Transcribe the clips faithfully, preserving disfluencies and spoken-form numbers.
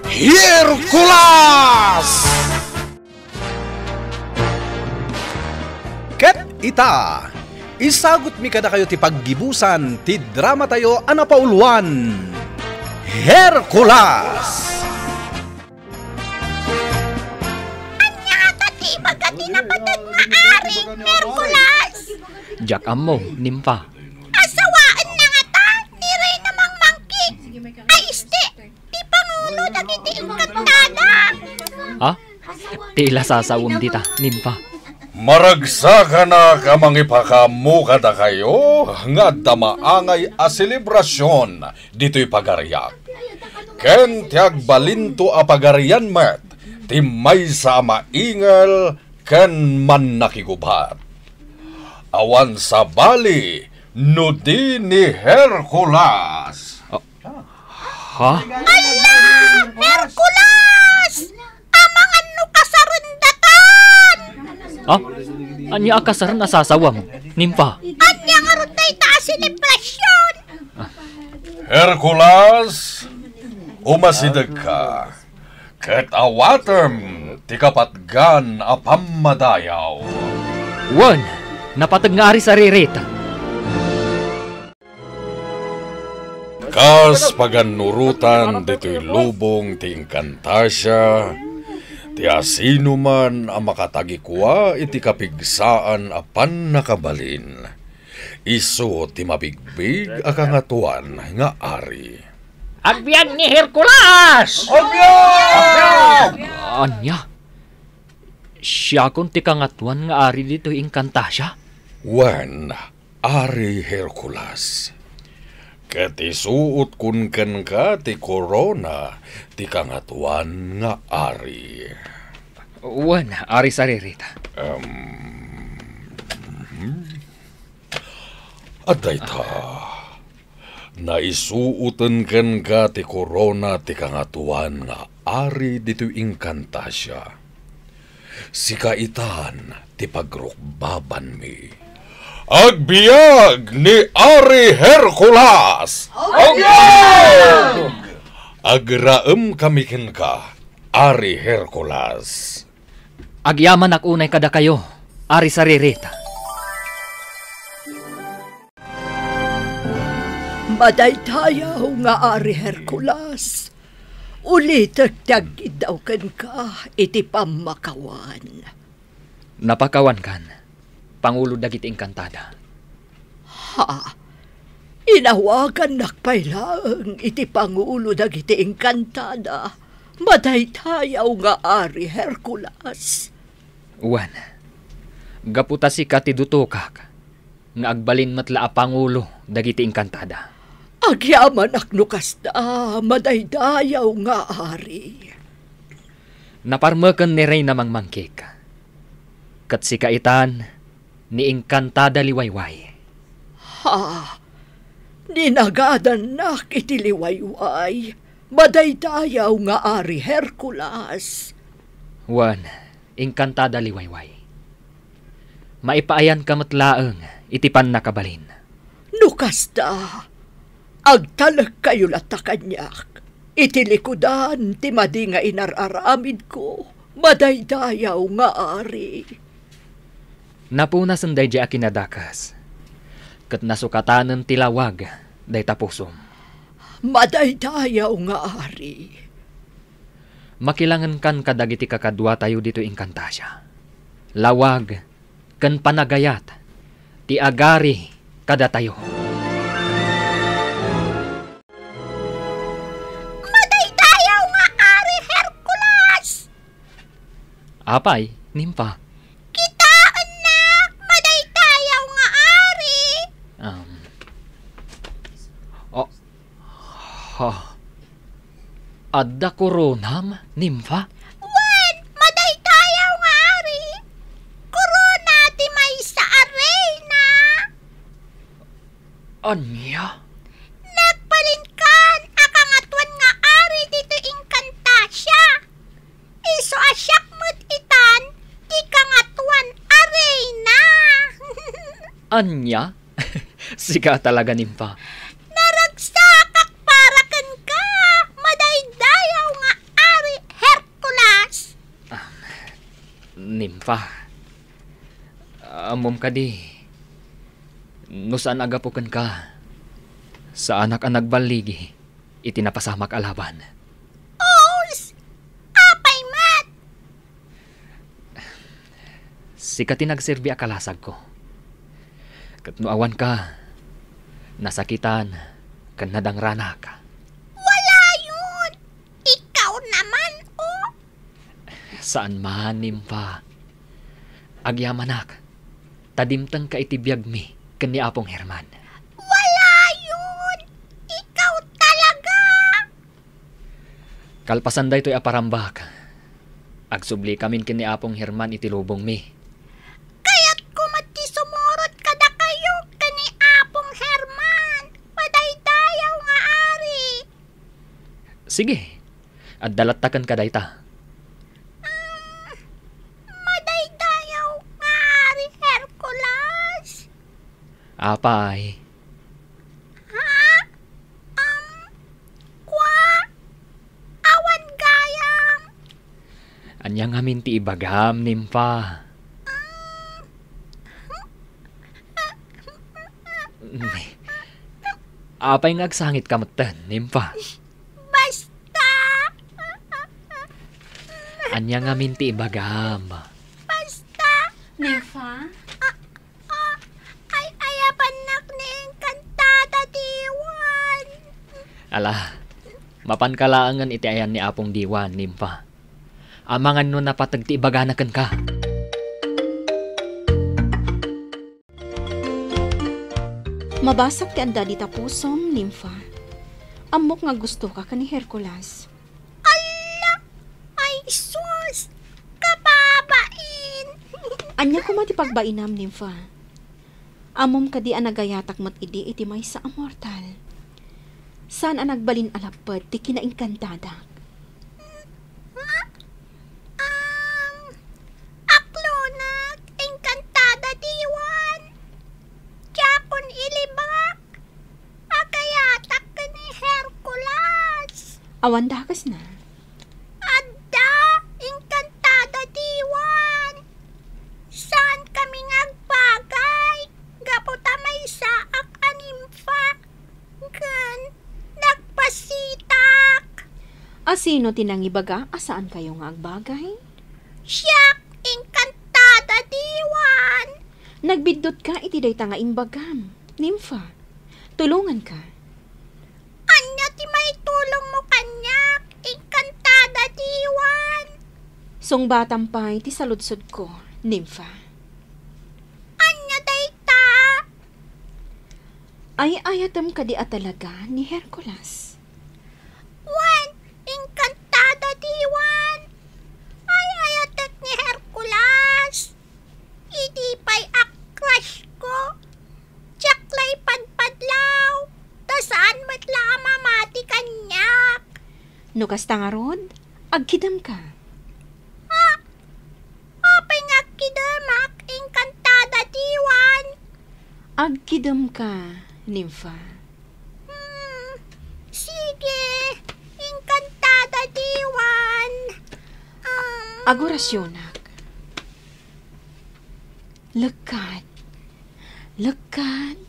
Hercules! Ket ita, isagutmi kadakayo ti paggibusan ti dramatayo a napauluan, Hercules! Ania ngata ti ibaga ti napateg nga ari, Hercules? Diak ammo, Nimfa. Asawaenna ngata ni Reyna Mangmangkig. Ay, isti, ti pangulo dagiti engkantada. Ha? Ti la sasawem dita, Nimfa. Maragsakanak a mangipakaammo kadakayo nga adda maangay a selebrasion ditoy pagariak. Ken ti agbalinto a pagarian met ti maysa a maingel ken mannakigubat. Awan sabali no di ni Hercules. Ah, ha? Ala! Hercules! Amangan no kasarendatan! Ah? Ania a kasaren a sasawem, Nimfa? Ania ngarud dayta a selebrasion? Hercules, umasidegka, ket awatem ti kapatgan a pammadayaw. Wen, napateg nga ari saririt. Kas pagannurotan ditoy lubong ti Encantasia, ti asinoman a makatagikua iti kapigsaan a pannakabalin, isu ti mabigbig a kangatoan nga ari. Agbiag ni Hercules! Agbiag! Ania? Siakon ti kangatoan nga ari ditoy Encantasia? Wen, Ari Hercules, ket isuotkon kenka ti korona ti kangatoan nga ari. Wen, Ari Saririt. Em, mhm. Adda ita, naisuoten kenka ti korona ti kangatoan nga ari ditoy Encantasia. Sika itan ti pagrukbabanmi. Agbiag ni Ari Hercules! Agbiag! Agraemkami kenka, Ari Hercules. Agyamanak unay kadakayo, Ari Saririt. Madaydayaw nga Ari Hercules, ulitek ti agkiddaw kenka iti pammakawan. Napakawankan, pangulo dagiti engkantada. Ha? Inawagannak pay laeng iti pangulo dagiti engkantada, madaydayaw nga Ari Hercules. Wen, gapu ta sika ti dutokak, nga agbalin met la a pangulo dagiti engkantada. Agyamanak no kasta, madaydayaw nga ari. Naparmeken ni Reyna Mangmangkik, ket sika itan ni engkantada liwayway. Ha? Ninagadannak iti liwayway, madaydayaw nga Ari Hercules. Wen, engkantada liwayway. Maipaayanka met laeng iti pannakabalin. No kasta, agtalekkayo latta kaniak iti likudan ti madi nga inar-aramidko, madaydayaw nga ari. Napunasen daydiay a kinadakes, ket nasukatanen ti lawag dayta pusom. Madaydayaw nga ari. Makilangenkan kadagiti kakaduatayo ditoy Encantasia. Lawag ken panagayat ti agari kadatayo. Madaydayaw nga Ari Hercules! Apay, Nimfa? Kitaennak, madaydayaw nga ari! Um, oh, Ha? Adda koronam, Nimfa? Wen, madaydayaw nga ari. Korona ti maysa a reyna. Ania? Nagbalinkan a kangatoan nga ari ditoy Encantasia. Isu a siak met itan ti kangatoan a reyna. Ania? Sika talaga, Nimfa. Naragsakak para kenka, madaydayaw nga Nimfa, ammom kadi, no saan a gapu kenka, saanak a nagballigi iti napasamak a laban. Os! Apay met? Sika ti nagserbi a kalasagko. Ket no awanka, nasakitan ken nadangranak. Wala yun! Ikaw naman, oh! Saan man, Nimfa. Agyamanak, ta dimtengka iti biagmi ken ni Apong Herman. Wala yun! Ikaw talaga! Kalpasan daytoy a parambak, agsublikamin ken ni Apong Herman iti lubongmi. Kayatko met ti sumurot kadakayo ken ni Apong Herman, madaydayaw nga ari. Sige, adda latta kenka dayta. Mm, madaydayaw nga ari, Hercules. Apay? Ha? Um, kwa? Awan gayam. Ania ngamin ti ibagam, Nimfa? Um, Apay nga agsangitka metten, Nimfa? Basta. Ania ngamin ti ibagam? Basta. Nimfa? Ah, ah, ay, ayabannak ni Encantada Diwan. Ala, mapanka laengen iti ayan ni Apong Diwan, Nimfa. Amangan no napateg ti ibagana kenka. Mabasag ti adda dita pusom, Nimfa. Ammok nga gustoka ken ni Hercules. Alla! Ay, sus! Kababain! Ania koma ti pagbainam, Nimfa? Ammom kadi a nagayatak met idi iti maysa a mortal? Saan a nagbalin a lapped ti kinaengkantadak. Ha? Um, aklonak, Encantada Diwan. Diakon ilibak. Agayatak ken ni Hercules. Awan dakesna. Adda, Encantada Diwan. Saankami nga agbagay gapu ta maysaak a nimfa ken nagpasitak. A sino ti nangibaga a saankayo nga agbagay? Siak, Encantada Diwan. Nagbiddutka iti dayta nga imbagam, Nimfa. Tulonganka. Ania ti maitulongmo kaniak, Encantada Diwan? Sungbatam pay ti saludsodko, Nimfa. Ania dayta? Ay-ayatem kadi a talaga ni Hercules? Wen, Encantada Diwan. Ay-ayatek ni Hercules. Idi pay a crush ko, diak la ipadpadlaw, ta saan met la a mamati kaniak. No kasta ngarud, agkidemka. Ha? Apay nga agkidemak, Encantada Diwan? Agkidemka, Nimfa. Hmm, sige, Encantada Diwan. Um, Agurasionak. Lekkat. Lekkat.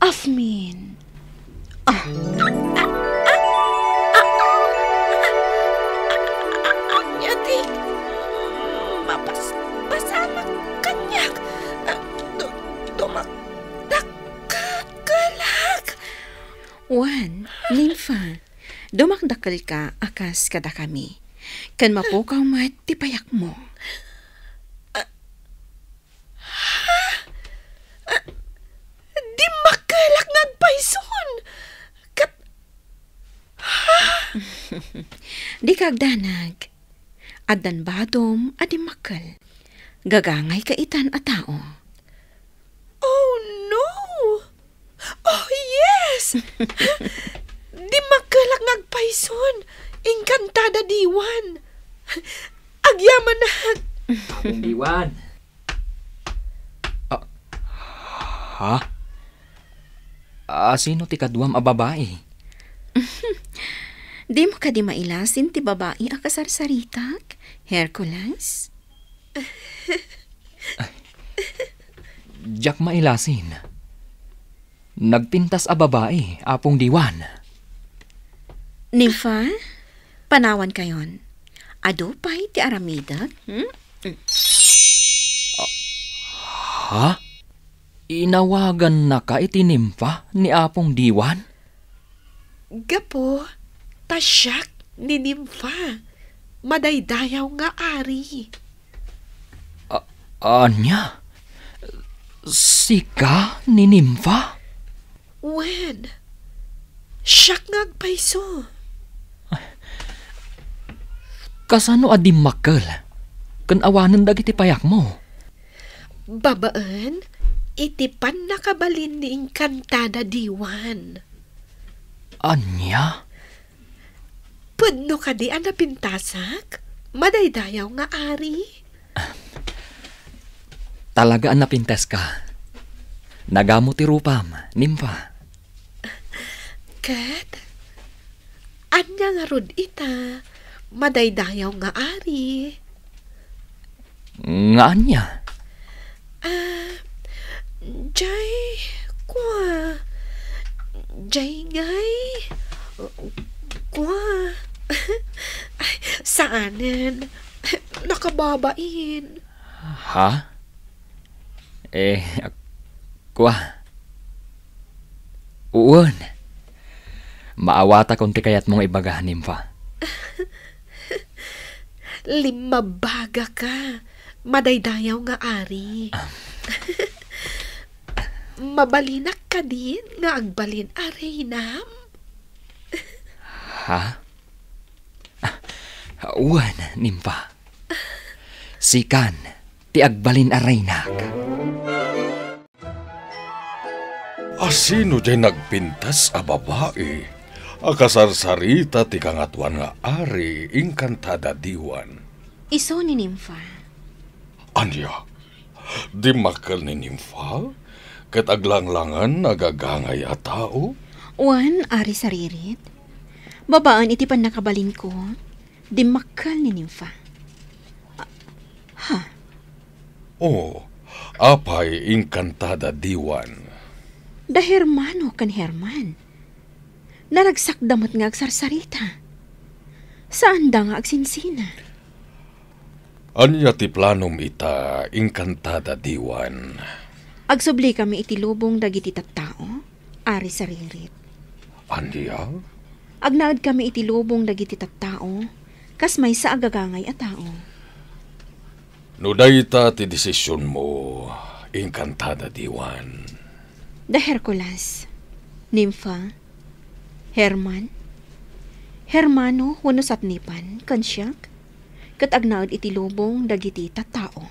Afmin. Ah. Ania ti mabasbasamak kaniak? Ah, du-, dumakdakkelak. Wen, Nimfa, dumakdakkelka a kas kadakami, ken mapukaw met ti payakmo. Ah, Ha? Ah, dimmakkelak nga agpayson. Ket, ha? Dika agdanag. Addan badom a dimmakkel. Gagangayka itan a tao. Oh, no! Oh, yes! Dimmakkelak nga agpayson. Encantada Diwan. Agyamanak. Apong Diwan. Ah, ha? Ah, sino ti kaduam a babai? Dimo kadi mailasin ti babai a kasarsaritak, Hercules? Diak mailasin. Nagpintas a babai, Apong Diwan. Nympha, panawankayon. Adu pay ti aramidek, hmm? Ha? Inawagannaka iti nympha ni Apong Diwan? Gapu ta siak ni Nympha, madaydayaw nga ari. A-, ania? Sika ni Nympha? Wen, siak nga agpayso. Kasano a dimmakkel ken awanen dagiti payakmo? Babaen iti pannakabalin ni Encantada Diwan. Ania? Pudno kadi a napintasak, madaydayaw nga ari? Talaga a napintaska. Nagamo ti rupam, Nympha. Ket ania ngarud ita, madaydayaw nga ari? Nga ania? Ah, jay, kua. Jay ngay. Kua. Ay, saanen. Nakababain. Ha? Eh, kua. Uwan. Maawatakon ti kayatmo nga ibaga, Nympha. Limmabagaka, madaydayaw nga ari. Ah. Mabalinak kadin nga agbalin a reynam? Ha? Ah, wen, Nympha. Sikan ti agbalin a reynak. Asino diay nagpintas a babai a kasarsarita ti kangatoan nga ari, Encantada Diwan? Isu ni Nympha. Ania? Dimmakkel ni Nympha ket aglanglangen a gagangay a tao? Wen, Ari Saririt. Babaen iti pannakabalinko, dimmakkel ni Nympha. Ah, ha? Oh, apay, Encantada Diwan? Da Hermano ken Herman. Naragsakda met nga agsarsarita. Saanda nga agsinsina. Ania ti planom ita, Encantada Diwan? Agsublikami iti lubong dagiti tattao, Ari Saririt. Ania? Agnaedkami iti lubong dagiti tattao, kas maysa a gagangay a tao. No dayta ti desisionmo, Encantada Diwan. Da Hercules, Nympha, Herman, Hermano wenno Satnipan ken siak, ket agnaed iti lubong dagiti tattao.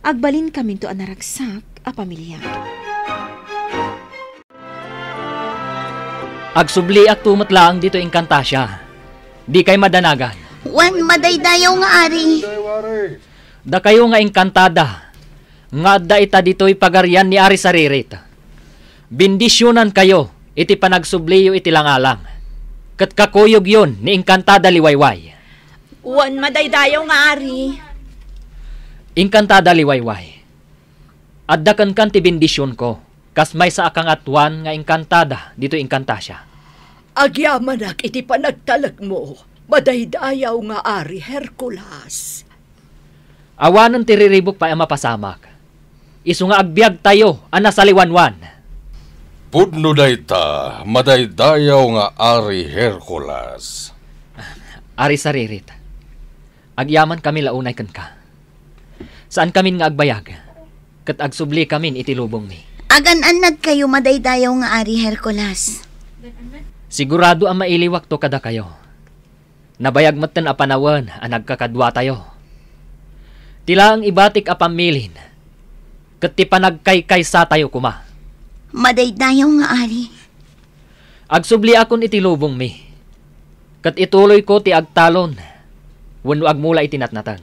Agbalinkaminto a naragsak a pamilia. Agsubliakto met laeng ditoy Encantasia. Dikay madanagan. Wen, madaydayaw nga ari. Dakayo nga Encantada, nga adda ita ditoy pagarian ni Ari Saririt. Bendisionankayo iti panagsubliyo iti langalang, ket kakuyogyon ni Encantada Liwayway. Wen, madaydayaw nga ari. Encantada Liwayway, adda kenkan ti bendisionko, kas maysa a kangatoan nga Encantada ditoy Encantasia. Agyamanak iti panagtalekmo, madaydayaw nga Ari Hercules. Awanen ti riribuk pay a mapasamak, isu nga agbiagtayo a nasaliwanwan. Pudno dayta, madaydayaw nga Ari Hercules. Ari Saririt, agyamankami la unay kenka. Saankamin nga agbayag, ket agsublikamin iti lubongmi. Agan-annadkayo, madaydayaw nga Ari Hercules. Sigurado a mailiwakto kadakayo. Nabayag metten a panawen a nagkakaduatayo. Ti laeng ibatik a pammilin, ket ti panagkaykaysatayo koma. Madaydayaw nga ari. Agsubliakon iti lubongmi, ket ituloyko ti agtalon wenno agmula iti natnateng.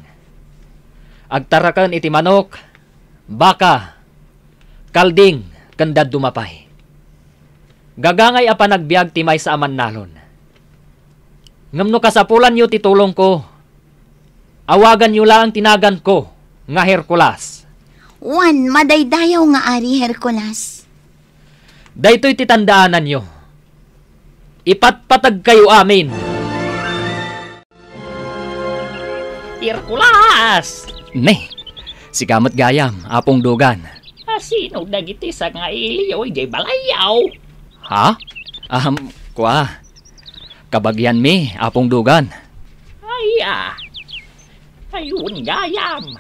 Agtaraken iti manok, baka, kalding, ken dadduma pay. Gagangay a panagbiag ti maysa a mannalon. Ngem no kasapulanyo ti tulongko, awaganyo laeng ti naganko nga Herkulas. Wen, madaydayaw nga Ari Herkulas. Daytoy ti tandaananyo. Ipatpatagkayo amin. Herkulas! Ne, sika met gayam, Apong Dugan. A, sino dagiti sangailiyo idiay balayyo? Ha? Ahem, kua. Kabagianmi, Apong Dugan. Ay, a. Ay, wen gayam.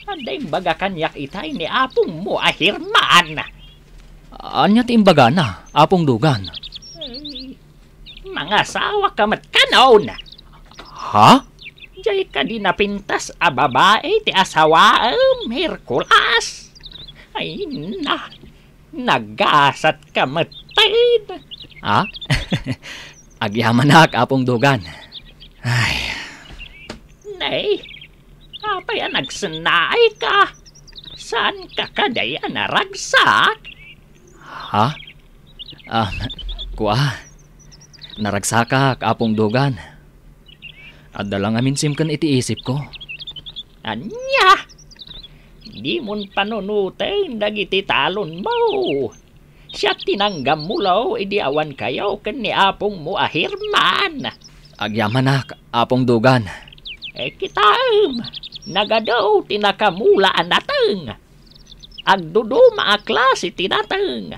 Adda imbaga kaniak itay ni apongmo a Herman. Ania ti imbagana, Apong Dugan? Ay, mangasawaka met kanon. Ha? Diay kadi napintas a babai ti asawaem, Herkulas? Ay, na, nagasatka metten. Ha? Agyamanak, Apong Dugan. Ay. Nay, apay a nagsennaayka? Saanka kadi a naragsak? Ha? Ah, kua, naragsakak, Apong Dugan. Adda la ngamin simken iti isipko. Ania? Dimon panunoten dagiti talonmo. Siak ti nanggammulaw idi awankayo ken ni apongmo a Herman. Agyamanak, Apong Dugan. E, kitaem, nagadu ti nakamula a nateng. Agduduma a klase ti nateng.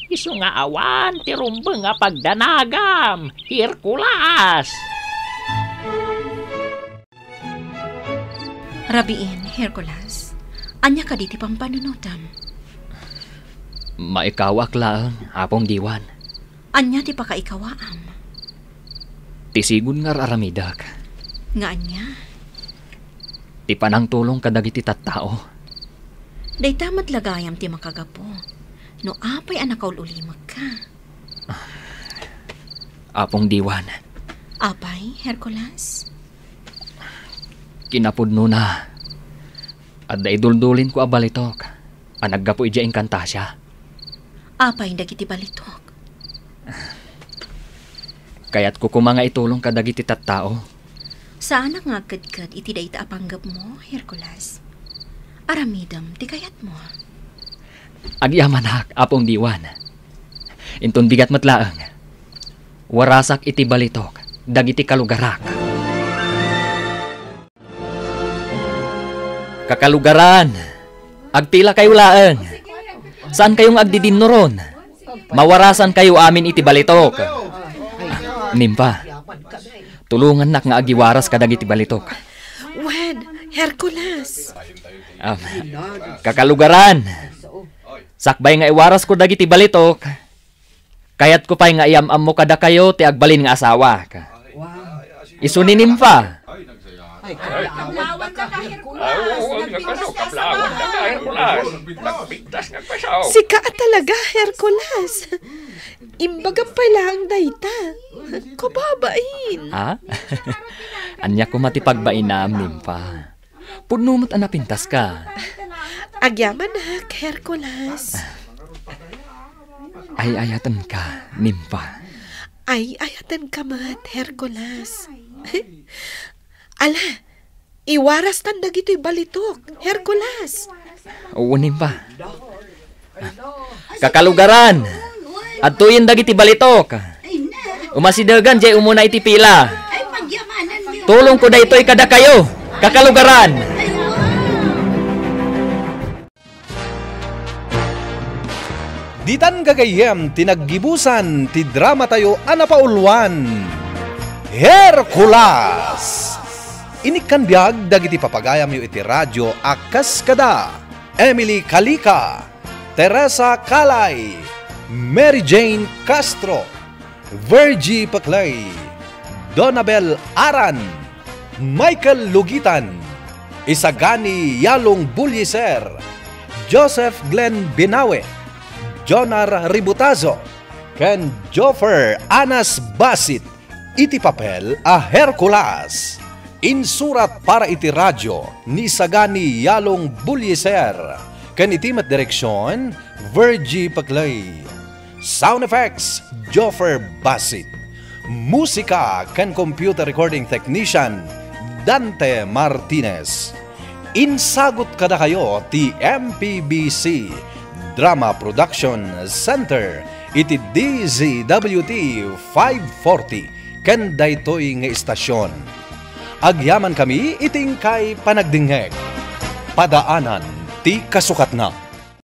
Isu nga awan ti rumbeng a pagdanagam, Herkulas! Rabiin, Herkulas. Ania kadi ti pampanunotam? Maikawak laeng, Apong Diwan. Ania ti pakaikawaam? Ti sigud nga ar-aramidek. Nga ania? Ti panangtulong kadagiti tattao. Dayta met la gayam ti makagapu no apay a nakaul-ulimekka. Apong Diwan. Apay, Herkules? Kinapudnona, adda iduldulinko a balitok a naggapu idiay Encantasia. Apay dagiti balitok? Kayatko koma nga itulong kadagiti tattao. Saanak nga agkedked iti dayta a panggepmo, Herkules. Aramidem ti kayatmo. Agyamanak, Apong Diwan. Inton bigat met laeng, warasak iti balitok dagiti kalugarak. Kakalugaran, agtilakayo laeng. Saankayo nga agdidinnuron. Mawarasankayo amin iti balitok. Nimpa, tulongannak nga agiwaras kadagiti balitok. Wen, Herkules. Ah, kakalugaran, sakbay nga iwarasko dagiti balitok, kayatko pay nga iyam-ammo kadakayo ti agbalin nga asawak. Isu ni Nimpa. Ay, kablawanda ka, Herkules. Nagbigtas nga asawa. Sika a talaga, Herkules. Imbagam pay laeng dayta. Kababain. Ha? Ania koma ti pagbainam, Nimpa? Pudno met a napintaska. Agyamanak, Herkules. Ay-ayatenka, Nimpa. Ay-ayatenka met, Herkules. Ala, iwarastan dagitoy balitok, Herkules. Wen, Nimpa. Kakalugaran, adtoyen dagiti balitok. Umasidegan diay umuna iti pila. Tulongko daytoy kadakayo, kakalugaran. Ditan gagayyem ti naggibusan ti dramatayo a napauluan, Herkules. Inikkan biag dagiti papagayamyo iti radio a kas kada Emily Calica, Teresa Calay, Mary Jane Castro, Virgie Peclay, Donabel Aran, Michael Lugitan, Isagani Yalong Buliser, Joseph Glenn Binawe, Jonar Ributazo, ken Joffer Anas Basit iti papel a Herkules. Insurat para iti radio ni Isagani Yalong Buliser, ken iti met direksion, Virgie Peclay. Sound effects, Joffer Basit. Musika ken computer recording technician, Dante Martinez. Insagut kadakayo ti M P B C Drama Production Center iti D Z W T five forty ken daytoy nga istasyon. Agyamankami iti inkay panagdingngeg. Padaanan ti kasukatna.